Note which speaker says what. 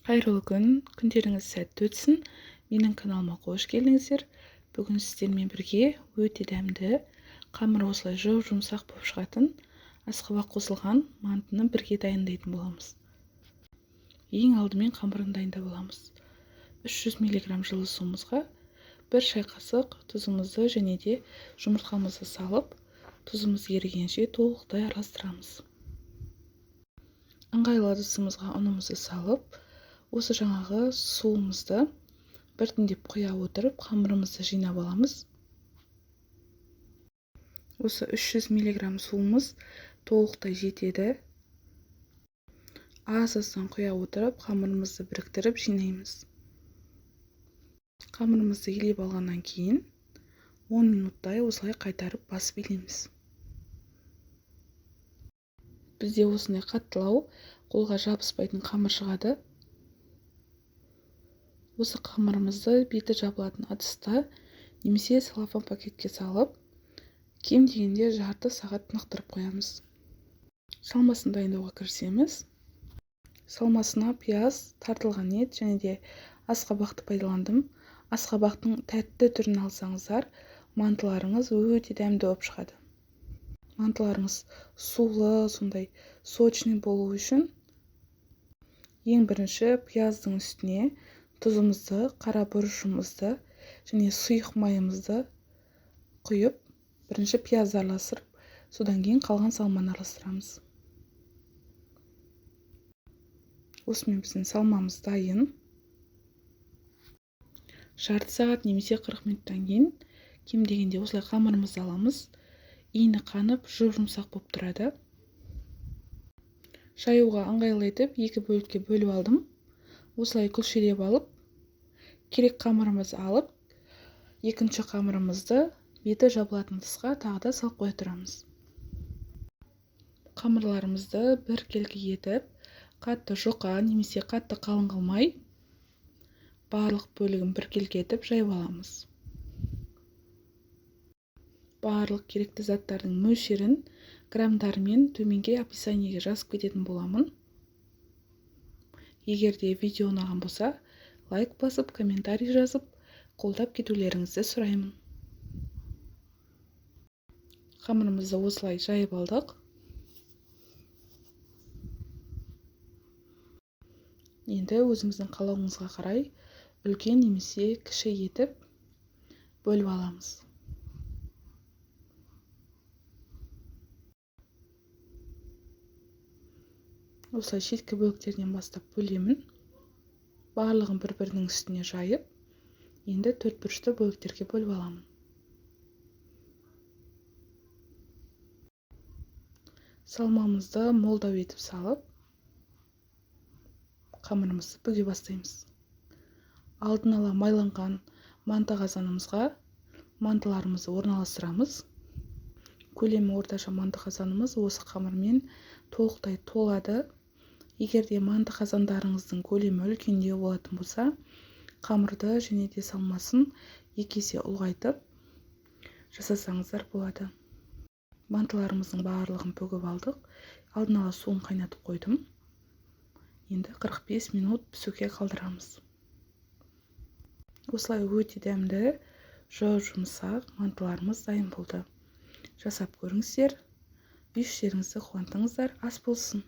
Speaker 1: Қайырлы күн, күндеріңіз сәтті өтсін. Менің каналыма қош келдіңіздер. Бүгін сіздермен бірге өте дәмді, қамыр осылай жұп-жұмсақ болып шығатын, асқабақ қосылған мантыны бірге дайындайтын боламыз. Ең алдымен қамырын дайындап аламыз. 300 миллиграмм жылы суымызға 1 шай қасық тұзымызды және де жұмыртқамызды салып, тұзымыз ерігенше толықтай араластырамыз. Ыңғайлы ыдысымызға ұнымызды салып, осы жаңағы суымызды біртіндеп құя отырып, қамырымызды жинап аламыз. Осы 300 миллиграмм суымыз толықтай жетеді. Аз-аздан құя отырып, қамырымызды біріктіріп жинаймыз. Қамырымызды илеп алғаннан кейін 10 минуттай осылай қайтарып басып илейміз. Бізде осындай қаттылау, қолға жабыспайтын қамыр шығады. Осы қамырымызды беті жабылатын ыдыста немесе целлофан пакетке салып, кем дегенде жарты сағат тынықтырып қоямыз. Салмасын дайындауға кірісеміз. Салмасына пияз, тартылған ет және де асқабақты пайдаландым. Асқабақтың тәтті түрін алсаңыздар, мантыларыңыз өте дәмді болып шығады. Мантыларыңыз сулы, сондай сочный болу үшін ең бірінші пияздың үстіне тұзымызды, қара бұрышымызды және сұйық майымызды құйып, бірінші пиязды араластырып, содан кейін қалған салманы араластырамыз. Осымен біздің салмамыз дайын. Жарты сағат немесе 40 минуттан кейін кем дегенде осылай қамырымызды аламыз. Иіні қанып, жұп-жұмсақ болып тұрады. Жаюға ыңғайлы етіп екі бөлікке бөліп алдым. Осылай күлшелеп алып, керек қамырымызды алып, екінші қамырымызды беті жабылатын ыдысқа тағы да салып қоя тұрамыз. Қамырларымызды біркелкі етіп, қатты жұқа немесе қатты қалың қылмай, барлық бөлігін біркелкі етіп жайып аламыз. Барлық керекті заттардың мөлшерін граммдарымен төменге описаниеге жазып кететін боламын. Егер де видео ұнаған болса, лайк басып, комментарий жазып, қолдап кетулеріңізді сұраймын. Қамырымызды осылай жайып алдық. Енді өзіңіздің қалауыңызға қарай үлкен немесе кіші етіп бөліп аламыз. Осылай шеткі бөліктерінен бастап бөлемін. Барлығын бір-бірінің үстіне жайып, енді төрт бұрышты бөліктерге бөліп аламын. Салмамызды молдау етіп салып, қамырымызды бүге бастаймыз. Алдын ала майланған манты қазанымызға мантыларымызды орналастырамыз. Көлемі орташа манты қазанымыз осы қамырмен толықтай толады. Егер де манты қазандарыңыздың көлемі үлкендеу болатын болса, қамырды және де салмасын екі есе ұлғайтып жасасаңыздар болады. Мантыларымыздың барлығын бүгіп алдық. Алдын ала суын қайнатып қойдым. Енді 45 минут пісуге қалдырамыз. Осылай өте дәмді, жұп-жұмсақ мантыларымыз дайын болды. Жасап көріңіздер, үй іштеріңізді қуантыңыздар, ас болсын.